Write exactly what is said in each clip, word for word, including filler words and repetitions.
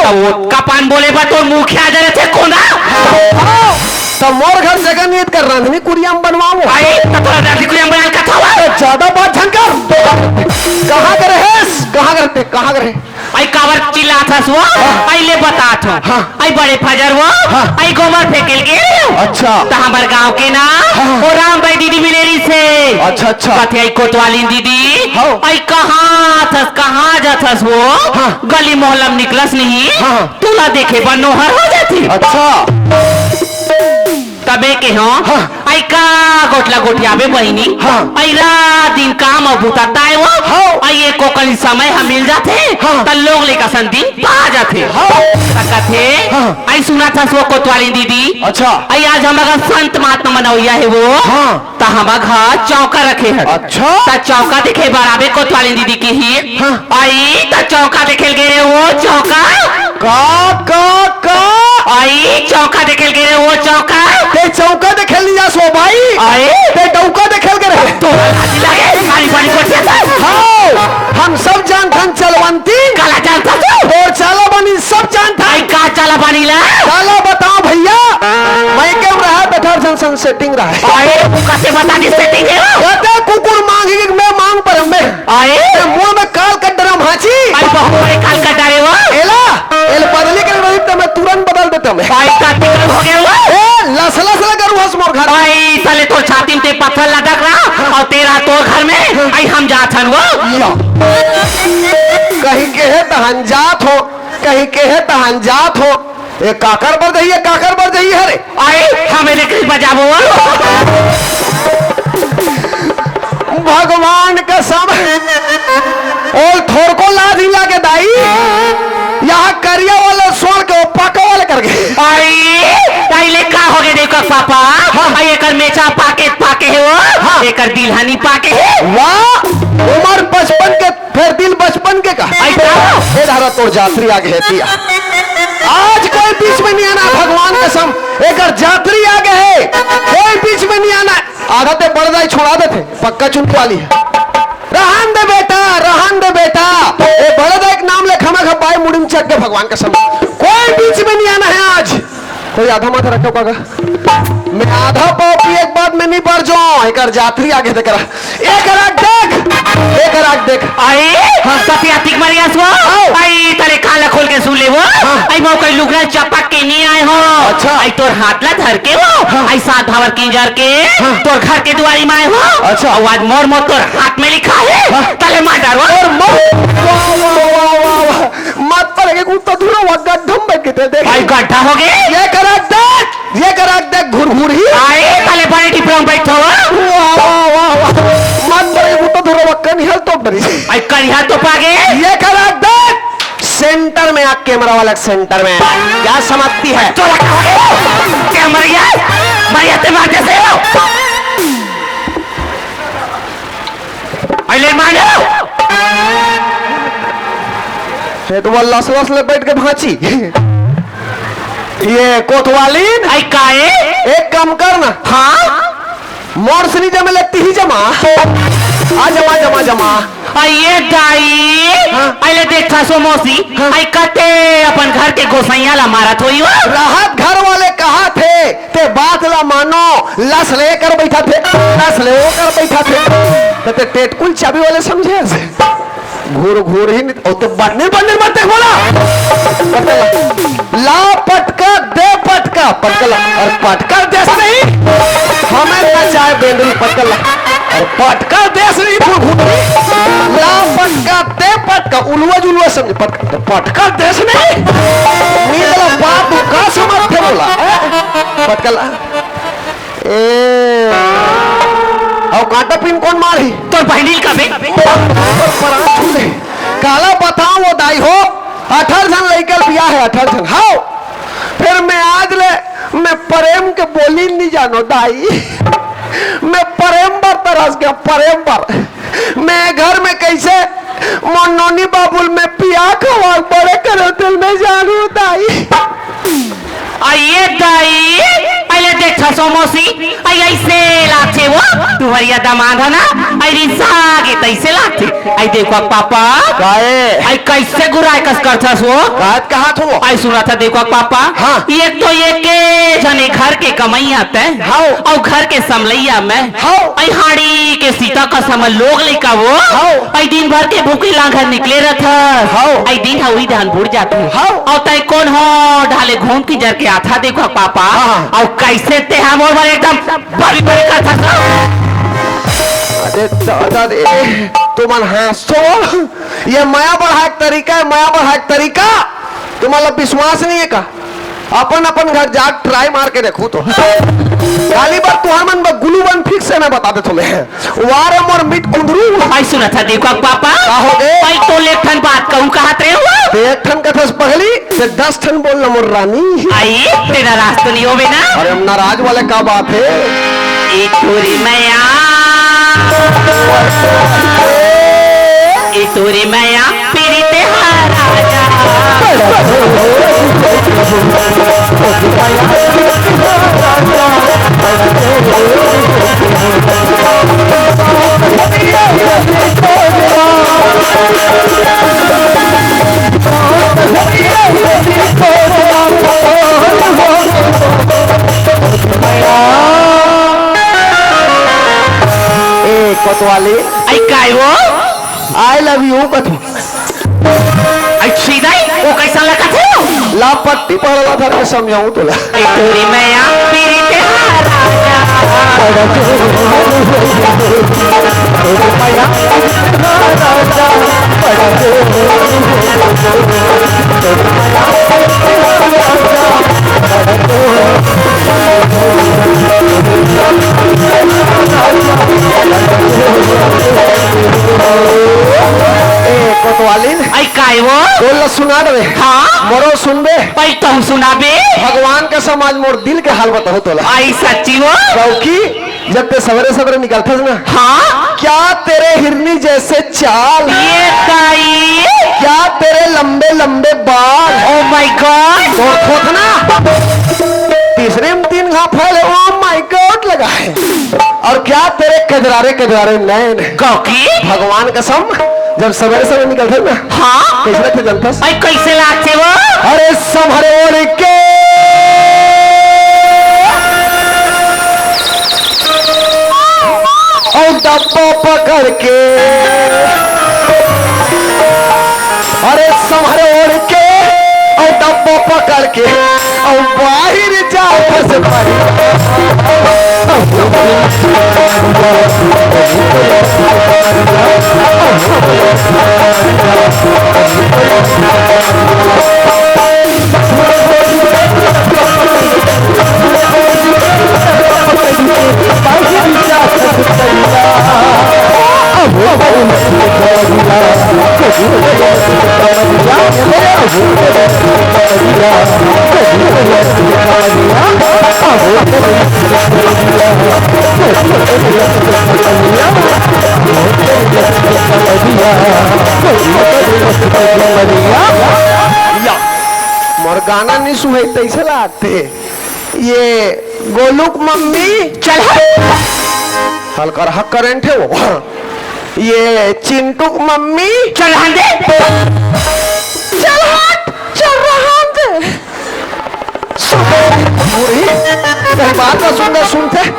त वो कपान बोले बा तोर मुँह के आ जा रहे थे कोना। त मोर घर जगह नहीं हे त रांधनी कुरिया म बनवावो। आई, त तोला रांधनी कुरिया म बनाए ल कथा हुआ। त ज्यादा बात झन कर। कहाँ करे हेस? कहाँ करे ते? कहाँ करे? आई काबर चिल्लात हस वो? हाँ। आई ले बतात हँव। हाँ। आई बड़े फजर वो? हाँ। आई गोबर फेंके ल गे रहेंव। अच्छा। त हमर गाँव के ना, हाँ। वो राम बाई दीदी मिले रहिसे। अच्छा, अच्छा। कथे आई कोतवालिन दीदी, हाँ। आई कहाँ जाथस, कहाँ जाथस वो? हाँ। गली मोहल्ला म निकलस नहीं। हाँ। तोला देखे बर नोहर हो जाथे। अच्छा। तभे केहेंव, हाँ। आई का गोठ ला गोठियाबे बहिनी, हाँ। आई रात दिन काम अउ बुता ताय वो, हाँ। आई एको कनी समय ह मिल जाथे, हाँ। त लोग लइका सन दिन पा जाथे। हाँ। त कथे, हाँ। आई सुनत हस वो कोतवालिन दीदी, अच्छा। आई आज हमर घर संत महात्मा मन अवइया हे वो, हाँ। त हमर घर चौका रखे हन। अच्छा। त चौका देखे बर आबे कोतवालिन दीदी किहिस। हाँ। आई त चौका देखे ल गे रहेंव वो, चौका। का, का, का? आई चौका देखे ल गे रहेंव वो, चौका। ते चौका देखे ल नइ जास वो भाई। आई? ते डौका देखे ल गे रहे। तोला लाज लगे, मारी बड़ी कोठिया त। हाँ, हम सब जानथन चलवंती। काला जानथस तू? तोर चाला बानी सब जानथन। आई का चाला बानी ला? चाला बताओ भैया, मैं के म रहा बैठा सन, सन setting रहा। आई, तू कइसे बता दिस setting हे वो? कहते कुकुर मांगी कि मैं मांग पर मैं। आए? ए, मुंह में काल कट डरा भांची। आई बहुत बड़े काल कट डारे वो। एला, एला बदली करे रही त मैं तुरंत बदल देता मैं। आई का तिकल हो गया वो। ए, लस लस लगा रुहस मोर घर। आई साले तोर छाती म ते पत्थर लटक रहा अउ तेरा तोर घर में। आई हम जात हन वो। या। कहीं के हे तहन जात हो, कहीं के हे तहन जात हो। ए काकर बर जही, ए काकर बर जही हरे। आई, हम एदे कहीं बजाबो। भगवान कसम, ओल थोरको लाज नइ लागे दाई, यहाँ करिया वाले छोड़ के वो पाका वाले कर गे। आई, आई ले का हो गे देखो पापा? हाँ। आई एकर मेचा पाके पाके हे वो, हाँ। एकर दिलहनी पाके हे। वाह, उमर पचपन के फेर दिल बचपन के का? आई का? ए धारा तोर जात्री आ गे हे तिया। आज कोई बीच में नइ आना, भगवान कसम, एकर जात्री आ गे हे, कोई बीच में नइ आना। आधा ते बड़ दाई छोड़ा देथे, पक्का चुन वाली हे। रहन दे बेटा, रहन दे बेटा, ए बड़ दाई के नाम ले खमा खपाए मुड़ी म चढ़ के भगवान कसम, कोई बीच में नइ आना हे आज। कोई आधा माथा रखे का गा? मैं आधा पाव पिए के बाद में नइ पर जाऊं, एकर जात्री आ गे तेकरा। एकरा देख, एकरा देख। आई, हाँ। कतिया तिक मरिया सो? हाँ। आई, तले काला खोल के सुन ले वो। हाँ। आई, मो कोई लुगरा चपक के नइ आए हो। अच्छा। आई, तोर हाथ ला धर के वो। हाँ। आई, सात भावर किंजर के। हाँ। तोर घर के दुआरी म आए हो। अच्छा। अउ आज मोर मौत तोर हाथ में लिखा हे। हाँ। तले मार डारो। और मौत। वाह, वाह, वाह, वाह, वाह। मत पड़ेगे, कुत्ता धुरा हुआ गड्ढम बैठ के ते देख। भाई गड्ढा हो गए। ये करा देख, ये करा देख, घुरघुरी। आए, काले पानी टिपरा में बैठा हुआ। वाह, वाह, वाह, वाह। मत पड़ेगे, कुत्ता धुरा हुआ कनिहल तो डरी। भाई कनिहल तो पागे। ये करा देख, सेंटर में आ, कैमरा वाला सेंटर में। क्या समाप्ति है? तो रखा है। क्या मर गया? मर गया, ते मार जैसे हो। अले मानो। हे तो वो लस लस ले बैठ के भांची। ये कोतवालीन। आई काए? एक काम कर ना। हाँ? मोर से नहीं जमे ले, तिही जमा। आ जमा, जमा, जमा। आ ये दाई। हाँ। अले देखा सो मौसी। हाँ। आई कते अपन घर के गोसैया ला मारत होई हो। राहत घर वाले कहा थे, ते बात ला मानो, लस ले कर बैठा थे, लस ले वो कर बैठा थे। तो ते टेटकुल चाबी वाले समझे ऐसे? घूर घूर ही नहीं, ओ तो बन्ने बन्ने मत देख बोला। पटकला। ला पटका, दे पटका, पटकला। और पटका देश नहीं, हमें ना चाहे बेंदुल पटकला। और पटका देश नहीं, घूर घूर ही। ला पटका, दे पटका, उलुआ जुलुआ समझ पटका। तो पटका देश नहीं, मीतला बात का समझ थे बोला। पटकला। ए, अउ कांटा पिन कोन मारही? तोर बहिनी ल कबे? पर आँख छू दे। काला बताओ वो दाई हो, अठारह झन लइका ल बियाह हे, अठारह झन। हाव। फिर मैं आज ले, मैं प्रेम के बोली नहीं जानो दाई। मैं प्रेम बर तरस गया, प्रेम बर। मैं घर में कैसे मोर नोनी बाबू ल मैं पिया खवा बड़े करे तेल मैं जानू दाई। आ ये दाई, अले देखा सो मौसी, आ ऐसे लागथे वो, तू पर ये दमाद है ना, आई रिसा के तैसे लागथे। आई देखो पापा। काहे? आई कैसे गुराय कस करथस वो? काहत कहा थो? आई सुना था देखो पापा। हाँ। एक तो ये के जने घर के कमैया ते। हाँ। और घर के समलैया में। हाँ। आई हाड़ी के सीता का समझ लोग लइका वो। हाँ। आई दिन भर के भूखे लांघर निकले रहथस। हाँ। आई दिन हवी धान बुड़ जाथे। हाँ। और तय कौन हो ढाले घूम की जर के आथा देखो पापा। हाँ। और कैसे ते हम और एकदम बड़ी बड़ी कथा। अरे दादा रे, तुमन हंसो। ये मया बढ़ाए के तरीका है, मया बढ़ाए के तरीका। तुम्हारा विश्वास नहीं है का? अपन अपन घर जाके ट्राई मार के देखो तो। खाली बार तुहर मन बर ग्लू बन फिक्स है, मैं बता देथो मैं। वारे मोर मिट कुंदरू। आई सुना था देखो पापा। का हो गे? आई तो ले एक ठन बात कहूँ कहत रहे हो। ते एक ठन कथस पगली, ते दस ठन बोल ना मोर रानी। आई, तेरा राज तो नहीं होवे ना? अरे हम नाराज वाले का बात है? एक टोरी मैया, एक टोरी मैया, पीरी ते हरा जा। ए, कोतवाली। आई काय वो? I love you कथो। आई छीदाई, वो कैसा लगा थे? ला पट्टी पड़ला था के समझाऊं तोला। ए टोरी मैया, पीरी ते हरा जा। ए, कोतवालिन। आई काय वो? बोल ला सुना दे। हाँ? मोरो सुनबे। पहले तुम सुनाबे। भगवान के समाज मोर दिल के हाल बताओ तोला। आई सच्ची वो? क्योंकि जब ते सवेरे सवेरे निकलथस ना। हाँ? क्या तेरे हिरनी जैसे चाल? ये ताई। क्या तेरे लंबे लंबे बाल? Oh my God। तो थोथना। तीसरे में तीन घाव फैले, oh my God लगा है। और क्या तेरे कजरारे कजरारे नैन? क्योंकि भगवान कसम, जब सवेरे सवेरे निकलथस ना। हाँ? कैसे लगथे जनथस? भाई कैसे लागथे वो? अरे संभरे ओढ़ के और डब्बा पकड़ के, अरे संभर ओढ़ के और डब्बा पकड़ के और बाहर जा फंस पड़ी। या, मोर गाना नहीं सुने तैसे लागते। ये गोलू के मम्मी। चल हट। हल्का रहा करंट है वो। ये चिंटू के मम्मी। चल हट दे। चल हट, चल रहा दे। सुन, बूढ़ी, तेरी बात ना सुनना सुनते,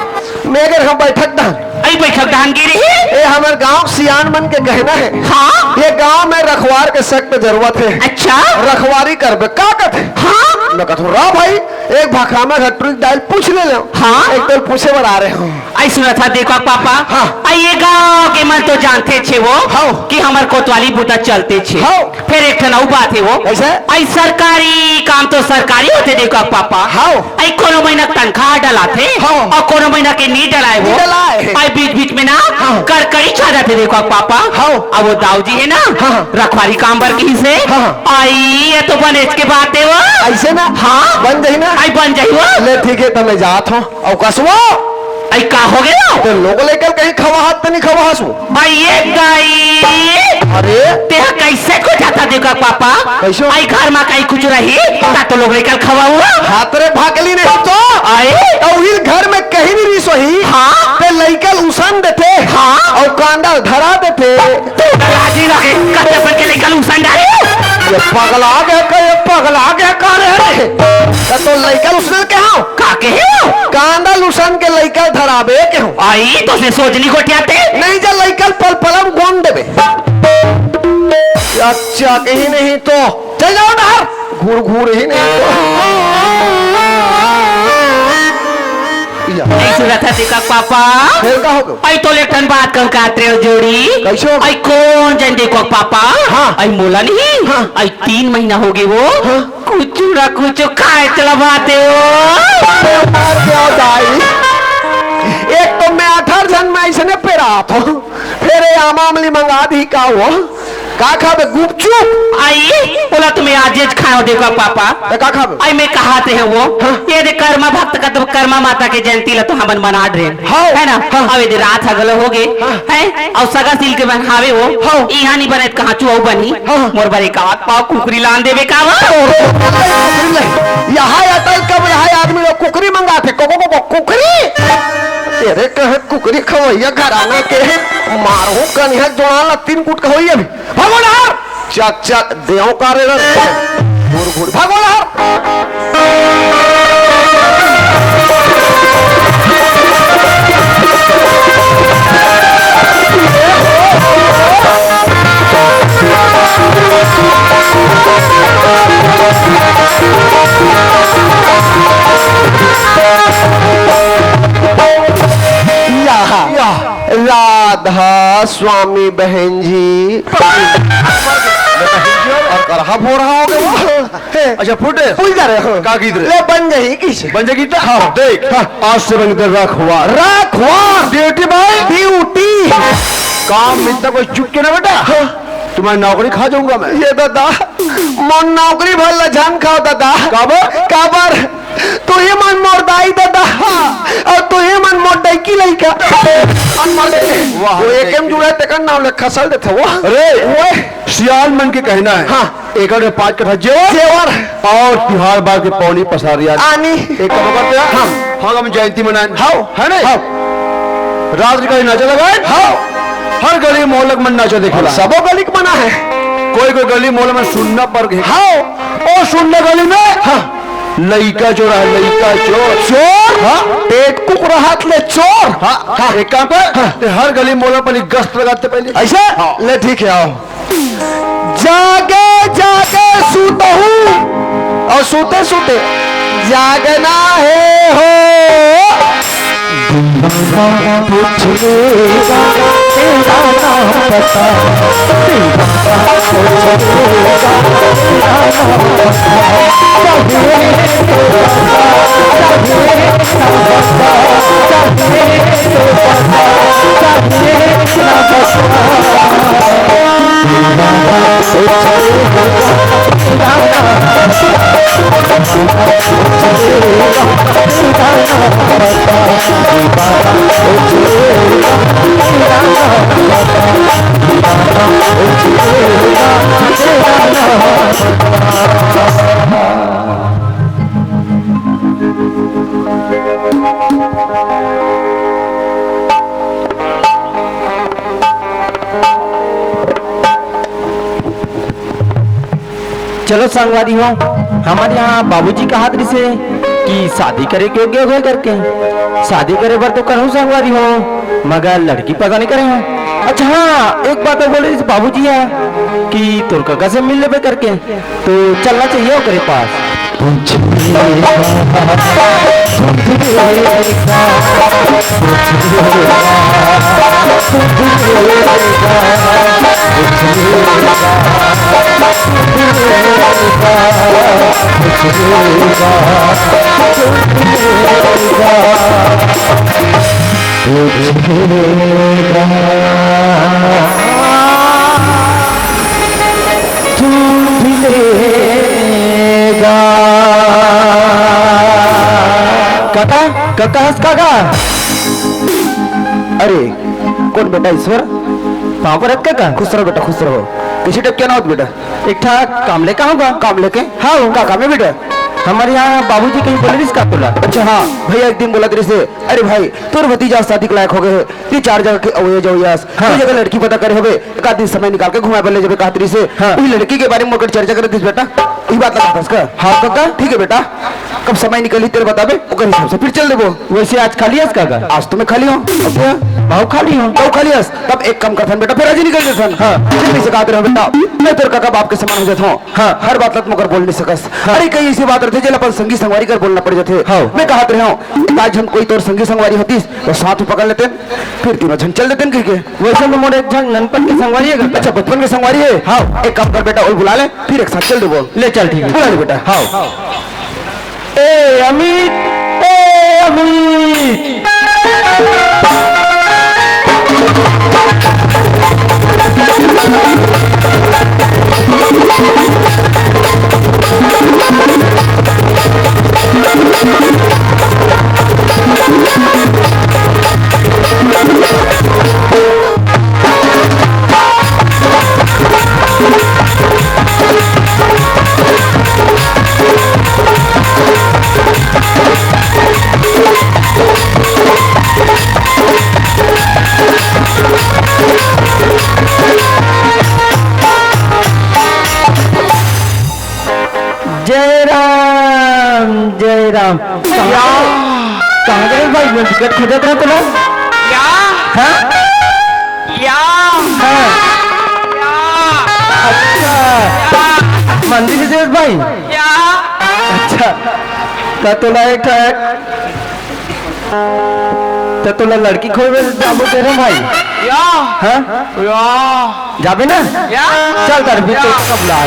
मैं अगर हम बैठक दान। आई बैठक दान गिरी। ये हमारे गांव सियान मन के कहना है। हाँ? ये गांव में रखवार के सख्त जरूरत है। अच्छा? रखवारी करबे, का कहते? हाँ? मैं कहता हूँ, रहा भाई, एक भाखा में घटरू डायल पूछ ले लो। हाँ? एक तो पूछे बर आ रहे हो। आई सुना था, देखो पापा। हाँ। आई ये गांव के मन तो जानते छे वो हाँ। कि हमार कोतवाली बूता चलते छे। हाँ। फिर एक ठन अउ बात है वो। कैसे? आई सरकारी काम तो सरकारी होते, देखो पापा। हाँ। आई कोनो महीना तनख्वाह डलाथे हाँ। और कोनो महीना के नी डलाए वो। नी डलाए। आई बीच बीच में ना हाँ। कड़कड़ी छा जाथे, देखो पापा। हाँ। अब वो दाऊ जी है ना हाँ। रखवारी काम बर कहिसे। हाँ। आई ये तो बनेच के बात है वो। ऐसे ना हाँ। बन जाही ना। आई बन जाही वो। ले ठीक है, तो मैं जात हूँ। अउ कसवा? आई का हो गया? ते लोग लेकर कहीं खवाहत त नहीं खवाहसू? आई ये दाई। अरे? ते कैसे को जाता देखा पापा? कैसे? आई घर में कहीं कुछ रही, ता तो लोग लेकर खवाऊ। हाथ रे भागली नहीं तो। आए? अउ इल घर में कहीं नहीं रिस होही। हाँ। ते लइका ल उसन देथे। हाँ। अउ कांदा ल धरा देथे। तू डरा जी लगे, कते अपन के लइका ल उसन डारे। ये पगला गया का, ये पगला गया का रे? त तो लइका ल उसन के हव? का कहे हो? कांदा ल उसन के लइका ल धराबे के हव। आई तो से सोचनी गोठियाते। नहीं जा लइका ल पलपलम गोंद देबे। अच्छा कहीं नहीं तो चल जाओ बाहर। घूर घूर ही नहीं तो। या। नहीं सुनत हे देखा पापा। फिर का हो गया? आई तो ले ठन बात कहूं का तेरे जोड़ी। कैसे हो गया? आई कोन जन देखो पापा। हाँ। आई मोला नहीं। हाँ। आई तीन महीना हो गए वो। हाँ। कुछ ना कुछ खाए चला बाते हो। मार के आओ दाई। एक तो मैं अठारह जन में ऐसे ने पेरा था। फेर ए आमा अमली मंगा दी का वो? का खाबे? गुपचुप? आई, बोला तुम्हें आजेज खाओ देखो पापा। ए, का खाबे? आई मैं कहा थे हैं वो? हाँ। ये दे कर्मा भक्त का तो कर्मा माता के जयंती ला तो हमन मना रहे हैं। हाँ। है ना? हाँ। अब ये दे रात हगलो हो गए। हाँ। हैं? अउ सगा सील के बनावे वो। हाँ। इहाँ नहीं बने त कहाँ चुआऊ बनी? हाँ। मोर बर एक आध पाव कुकरी लान देबे का वो? यहाँ अटल कब रहा आदमी लोग कुकरी मंगाथे? को, को, को, को, कुकरी? तेरे कहे कुकरी खवैया घराना के मारहूं कनिहा जोड़ा ला तीन कुट के होई अभी। भागो ना! चक चक देव का रे रे। घूर घूर भागो ना! यहाँ। राधा स्वामी बहन जी। और करहा भोरहा हो गया। अच्छा, फुटे। पूछ जा रहे हो। का गीत रे? ले बन जाही किस। बन जाही गीत? हाँ। देख, हाँ। आज से बन गए रखवार। रखवार। ड्यूटी भाई। ड्यूटी। काम इतना कोई चुप के ना बेटा। हाँ। तुम्हारी नौकरी खा जाऊंगा मैं। ये दादा, मोर नौकरी भर ला झन खाओ दादा। काबर? काबर? तुही मन मोर दाई ददा, अउ तुही मन मोर डैकी लइका। वाह। वो एक एम जुड़ा तेकर नाम ले खसल देथे वो। अरे, ओए। सियान मन के कहना है। हाँ। एकड़ में पाँच कट्ठा जेवर। जेवर। और तिहार बार के पौनी पसारिया। आनी। एक काम करते हैं। हाँ। हम, हम जयंती मनाएं। हाँ। है ना? हाँ। रात का ही नाचा लगाए। हाँ। हर गली मोहल्ला मन नाचा देखेला। सबो गली के मना है। कोई कोई गली मोहल्ला में सुन्ना पर गए। हाँ। ओ सुन्ना गली में। हाँ। लइका चोर है, लइका चोर। चोर? हाँ। पेट कुकराहत ले चोर। हाँ, हाँ। एक काम कर, हाँ। ते हर गली मोहल्ला पर गश्त लगाते पहले। ऐसे? हाँ। ले ठीक है, आओ। जागे जागे सूतहूँ और सूते सूते जागना है हो। पूछेगा तेरा नाम बता, तेरा नाम पूछेगा, तेरा नाम बता। चाहे तो बता, चाहे ना बता, चाहे तो बता, चाहे ना बता। चलो संगवारी हो, हमर यहाँ बाबूजी कहत रिसे कि शादी करे के योग्य होए करके। शादी करे बर तो करहूँ संगवारी हो, मगर लड़की पता नहीं करे हो। अच्छा हाँ, एक बात और बोले रिसे बाबूजी ह कि तोर कका से मिल लेबे करके, तो चलना चाहिए ओकरे पास। काका, काका हस काका। अरे, कोन बेटा ईश्वर? पाँव परत काका। खुश रहो बेटा, खुश रहो। किसी टाइप के ना होत बेटा। एक ठा काम लेके आऊंगा। काम लेके? हाँ। का काम है बेटा? हमर यहाँ बाबूजी कहीं बोले रिस का तोला? अच्छा हाँ, भैया एक दिन बोलत रिस हे, "अरे भाई, तोर भतीजा शादी के लायक हो गए हे, तीन चार जगह के अवैया जवैया अस, हाँ। कोई जगह लड़की पता करे होबे, एक आध दिन समय निकाल के घुमाए बर ले जाबे," कहत रिस हे। हाँ। वही लड़की के बारे में ओकर चर्चा करत रिस बेटा, ई बात ला कहत हस का? हाँ काका। ठीक है बेटा, कब समय निकली तेरे बताबे, ओकर हिसाब से फिर चल देबो। वैसे आज खाली हस काका? आज तो मैं खाली हूँ। अच्छा, भाव खाली हूँ। भाव खाली हस? तब एक काम करथन बेटा, फिर आज ही निकल देथन। हाँ। फिर कैसे कहत रहे बेटा, मैं तोर काका बाप के समान हो जाता हूँ। हाँ। हर बात ला तुम ओकर बोल नहीं सकस। हाँ। अरे कई ऐसी बात रहथे जेला अपन संगी संगवारी कर बोलना पड़ जाथे। हाँ। मैं कहत रहे हूँ, आज हम कोई तोर संगी संगवारी होतीस तो साथ में पकड़ लेते, फिर तीनों झन चल देते कह के। वैसे तो मोर एक झन ननपन के संगवारी है। अच्छा, बचपन के संगवारी है? हाँ। एक काम कर बेटा, वही बुला ले, फिर एक साथ चल देबो। ले चल, ठीक है। बुला ले बेटा। हाँ। ए अमित, ए अमित। जय राम, जय राम। कहाँ गए, कहाँ गए भाई? मैं टिकट खोजत रहा तोला। या। हाँ? या। हाँ। या। अच्छा। या। मंदिर से देख भाई। या। अच्छा। का तोला एक ठा त तोला लड़की खोजबे जाबो तेरे भाई। या। हाँ? या। जाबे ना? या। चल तार भी या। तो कब ला।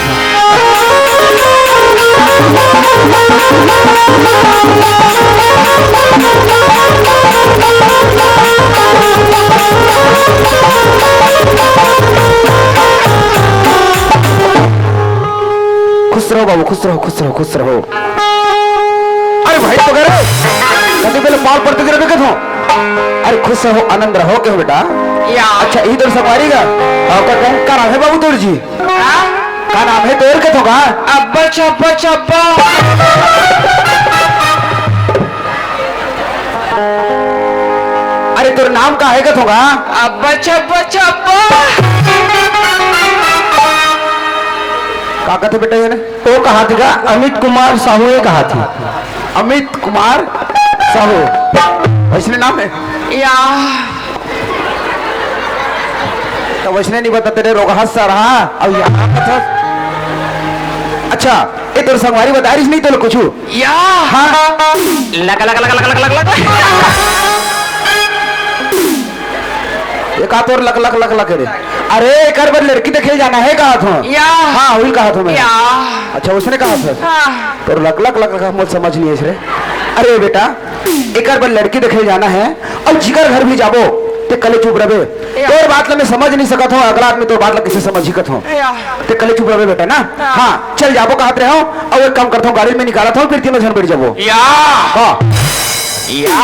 खुश रहो बाबू, खुश रहो, खुश रहो, खुश रहो। अरे भाई तो करे, कति पहले पाल पड़ते गिरा देखे थो। अरे खुश रहो, आनंद रहो, क्यों बेटा? या। अच्छा, इधर सवारी का? हाँ, का, का, का नाम है बाबू तोर जी? हाँ? का नाम है तोर के थो का? अब्बा छब्बा छब्बा। अरे तोर नाम का है का थो का? अब्बा छब्बा छब्बा। का कथे बेटा ये ने? ओ कहा थी का? अमित कुमार साहू ये कहा थी। अमित कुमार साहू, वैसने नाम है? या। तो वैसने नहीं बता तेरे रोगहा सर, हाँ? अब यहाँ कथा। अच्छा, ये तोर संगवारी बता रही नहीं तो कुछ? या। हाँ। लग, लग, लग। ये का तोर लक, लक, लक, लक रे? अरे, एकर बर लड़की देखे जाना है, कहा थो। या। हाँ, वही कहा थो मैं। या। अच्छा, उसने कहा था। हाँ। तोर लक, लक, लक, लक, मुझे समझ नहीं है रे। अरे बेटा, एकर बर लड़की देखे जाना है और जिकर घर भी जाबो, ते कले चुप रहे। या। तोर बात ला मैं समझ नहीं सकत हूँ, अगला आदमी तोर बात ला कैसे समझ सकत हूँ? या। ते कले चुप रहे बेटा ना। हाँ। हाँ, चल जाबो कहत रहे हो, और एक काम करता हूँ, गाड़ी में निकालत हूँ, फिर तीनों जन बैठ जाबो। या। हाँ। या।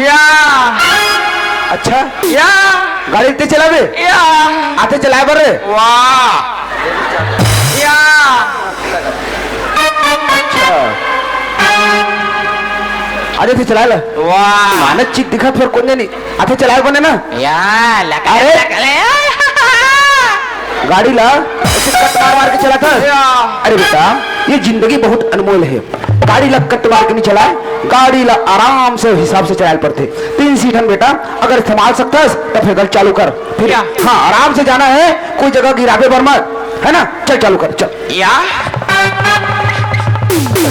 या। अच्छा। या। गाड़ी ते चलाबे? या। आथे चलाए बर रे? वाह। या। अच्छा। आथे ते चलाए ला? वाह। मानत चित दिखत फिर कोन नहीं। आथे चलाए बने ना? या, लगा, अरे। लगा, लगा। गाड़ी ला ऐसे कट मार मार के चलाता है। या। अरे बेटा, ये जिंदगी बहुत अनमोल है। गाड़ी ला कट मार के नहीं चलाए, गाड़ी ला आराम से हिसाब से चलाए पड़ते। तीन सीटन बेटा, अगर संभाल सकता है तो फिर गाड़ी चालू कर। फिर या। हाँ, आराम से जाना है, कोई जगह गिराबे बर मत, है ना? चल चालू कर, चल। या।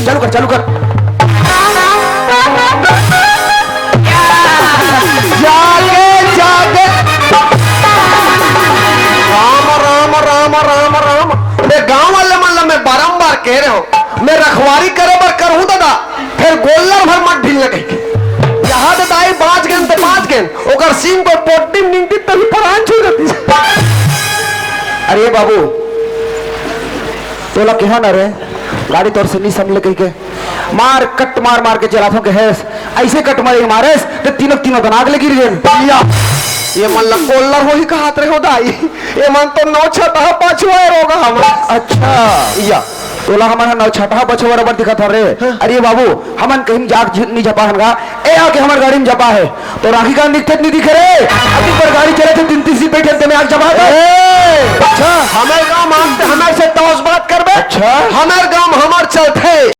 चालू कर, चालू कर। जागे, जागे। राम, राम, राम, राम, राम। मैं गांव वाले मन ला मैं बारंबार कह रहे हो, मैं रखवारी करे बर करूं दादा, फिर गोल्लर भर मत ढीलना कहीं के। यहाँ तो दाई बाज गेन तो बाज गेन, ओकर सींग पर पोटी निंगती तभी परान छू जाती। अरे बाबू, तोला कहा ना रे, गाड़ी तोर से नहीं संभले कही के, मार कट मार मार के चलाथों के हैस, ऐसे कट मारे मारेस, ते तीनों तीनों तन आग लगी रहे। या, ये मन ला कोल्लर हो ही कहात रहे हो दाई, ये मन तो नौ छह दहा पाछुआ रोगा हम। अच्छा। या, तोला हमन ह नौछटहा बछवा बरोबर दिखत हन रे। हाँ। अरे बाबू, हमन कहीं जाके झ-, नहीं झपा हन गा। ए आके हमर गाड़ी में झपा हे। तो राखी का निकते नहीं दिखे रे। अभी पर गाड़ी चले थे, तीन तीसी बैठे थे, मैं आके झपा था। ए, अच्छा। हमर गांव में आके हमर से तौस बात करबे? अच्छा। हमर गांव में हमर चलथे।